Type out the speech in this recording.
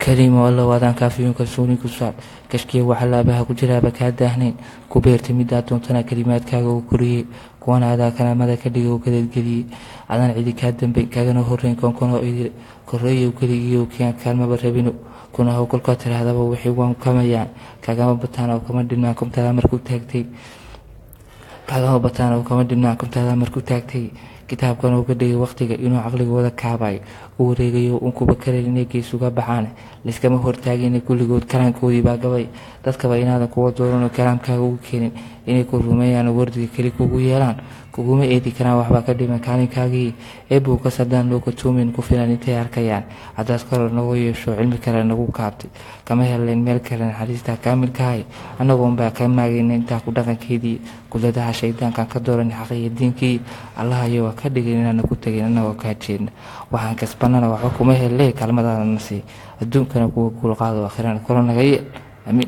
Kariimo Allow, adaan kaafiyoon kalsooni ku saar. Kashkiya waxa laabaha ku jiraaba kaa daahnayn. Ku beertay midaa doontana kalimaadkaaga u koriyey, kuwana adaa kalaamada ka dhigay oo kadeedgeliyey. Adaan cidi kaa dambayn kaagana horreyn koonkanoo idil korreeyow, keligiiyow kiaan kaalmaba rabino. Kuna how kolkaa tiraahdaba wixii waan kamayaan, kaagama bataan oo kama dhinmaan kumtaada markuu taagtay, kaagama bataan oo kama dhinmaan kumtaada markuu taagtay. Kitaabkan uu ka dhigay waqtiga inuu caqligooda kaabayo u wareegayo uun kuba karayn inay geesuga baxaan. Layskama hortaagina kulligood kalaankoodii baa gabay. Dadkaba inaadan kuwa dooran oo kalaamkaaga ugu keenin inay ku rumeeyaan oo wardiga keli kugu yeelaan, kuguma eedi karaan waxbaa ka dhiman kaalinkaagii. Eebbow, kas haddaan loo katuumin ku filan intay arkayaan. Haddaad koror nagu yeesho cilmi kale nagu kaabtay, kama helayn meel kale naxariista kaamilkahay. Annagoonbaa ka maagayna intaa ku dhaqankeedii kudadaha shaydaankan ka dooran xaqiyo diinkii. Allahayo waa ka dhigin inaana ku tegin annagoo kaa jeedna. Waxaan kasbanana waxba kuma hele, kaalmadaada na sii. Adduunkana kuwa guul qaado, aakhirana koro naga yeel. Aamiin.